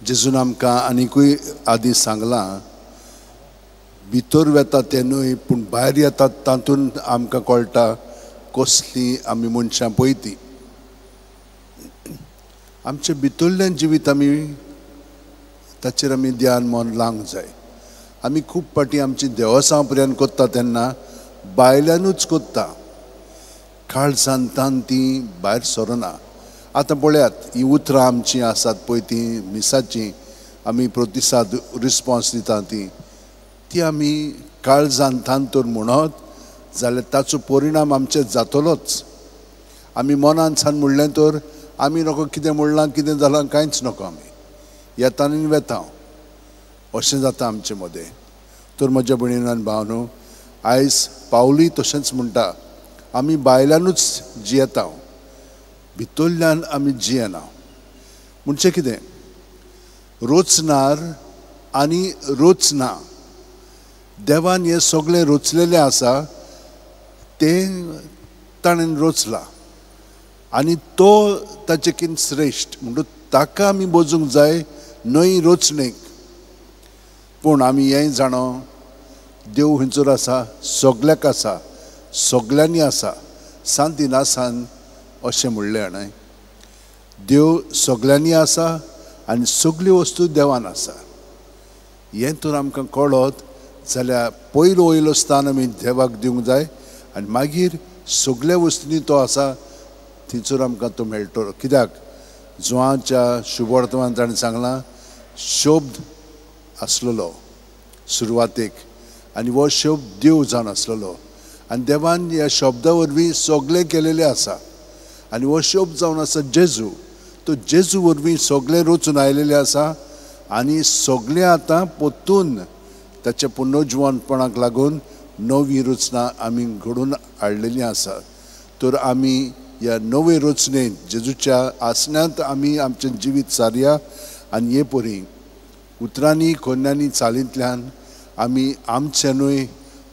जेजून आमकां आनिकूय आदीं सांगलां, भितर वेता तें न्हय पूण भायर येतात तातूंत आमकां कळटा कसलीं आमी मनशां पळय ती. आमचें भितरल्यान जिवीत आमी ताचेर आमी ध्यान मन लावंक जाय. आमी खूब फावटी आमची देवसां पर्यंत करता तेन्ना भायल्यानूच करता, काळजान तान ती भायर सरना. आतां पळयात ही उतरां आमचीं आसात पळय ती मिसाची आमी प्रतिसाद रिस्पोन्स दिता ती ती आमी काळजान तान तर म्हणत जाल्यार ताचो परिणाम आमचेर जातलोच. आमी मनान सान म्हणलें तर आमी नको कितें म्हणलां कितें जालां कांयच नको, आमी येता आनी वेता अशें जाता आमचे मदें. तर म्हज्या भयणीन आनी भावनो, आयज पावलूय तशेंच म्हणटा, आमी बायलानूच जियेता, भितरल्यान आमी जियेना. म्हणजे कितें, रोचणार आनी रोचना. देवान हें सगळें रोचलेलें आसा, तें ताणें रोचलां आनी तो ताचे किन श्रेश्ठ, म्हणटकूच ताका आमी बोजूंक जाय न्हय रोचणेक. पूण आमी हेंय जाणो, देव खंयसर आसा, सगल्याक आसा, सगल्यांनी आसा, सांत इनासान अशें म्हणलें न्हय, देव सगल्यांनी आसा आनी सगल्यो वस्तू देवान आसा. हें तर आमकां कळत जाल्यार पयलो वयलो स्थान आमी देवाक दिवंक जाय आनी मागीर सगल्या वस्तूंनी तो आसा थंयसर आमकां तो मेळटलो. कित्याक जुवांच्या शुभवर्तमान ताणें सांगलां, शब्द आसलेलो सुरवातेक आनी हो शब्द देव जावन आसलेलो आनी देवान ह्या शब्दा वरवीं सगळें केलेलें आसा आनी हो शब्द जावन आसा जेजू. तो जेजू वरवीं सगळें रचून आयलेलें आसा आनी सगळें आतां परतून ताच्या पुनर्जिवनपणाक लागून नवी रचना आमी घडोवन हाडलेली आसा. तर आमी ह्या नवे रचनेंत जेजूच्या आसण्यांत आमी आमचें जिवीत सारया आनी हे परी उतरांनी कोन्यांनी चालींतल्यान आमी आमचें न्हय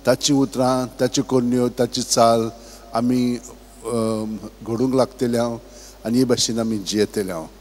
ताचीं उतरां, ताच्यो कोन्यो, ताची चाल आमी घडूंक लागतले हांव आनी हे भाशेन आमी जियेतले हांव.